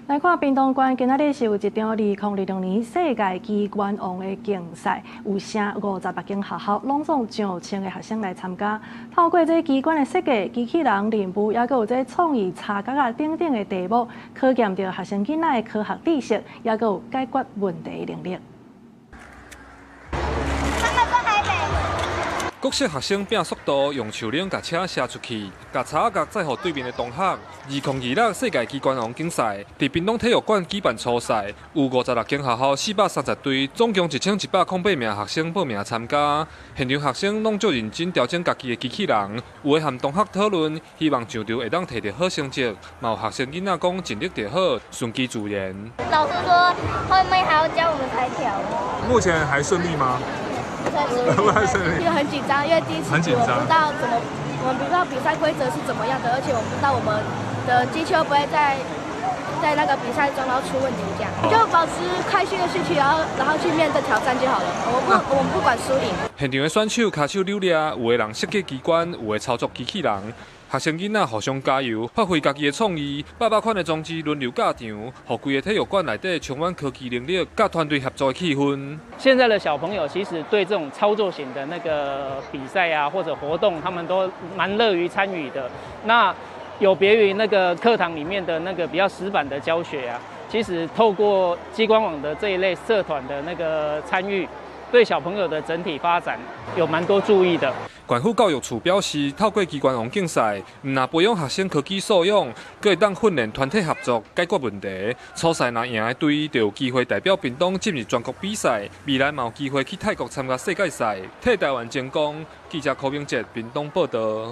來看屏東縣，今仔日是有一場2026年世界機關王的競賽，有成56間學校，攏總上千个學生來參加。透過這機關的設計、機器人任務，抑閣有這創意插角仔等等的題目，考驗著學生囡仔的科學知識，抑閣有解決問題的能力。他們說台北。國小學生拼速度，用樹輪共車射出去，共插仔角載予對面的同學。2026世界機關王競賽，佇屏東體育館舉辦初賽，有56間學校430隊，總共1108名學生報名參加。現場學生攏足認真調整家己的機器人，有的和同學討論，希望上場會當摕著好成績。嘛有學生囡仔講盡力就好，順其自然。老師說後面還要教我們裁條。目前還順利嗎？不太順利，因為很緊張，因為第一次我不知道怎麼，我們不知道比賽規則是怎麼樣的，而且我不知道我們的機器會不會在那個比賽中然後出問題，這樣就保持開心的心情，然後去面對挑戰就好了。我們不管輸贏。現場的選手跤手扭掠，有的人設計機關，有的操作機器人。學生囡仔互相加油，發揮家己的創意，百百款的裝置輪流駕場，予規个體育館內底充滿科技能力、佮團隊合作的氣氛。現在的小朋友其實對這種操作型的那個比賽啊，或者活動，他們都蠻樂於參與的。那有別於那個課堂裡面的那個比較死板的教學啊，其實透過機關王的這一類社團的那個參與，對小朋友的整體發展有蠻多注意的。縣府教育處表示，透過機關王競賽，毋但培養學生科技素養，閣會當訓練團體合作、解決問題。初賽若贏的隊，就有機會代表屏東進入全國比賽，未來嘛有機會去泰國參加世界賽，替台灣爭光。記者柯明哲屏東報導。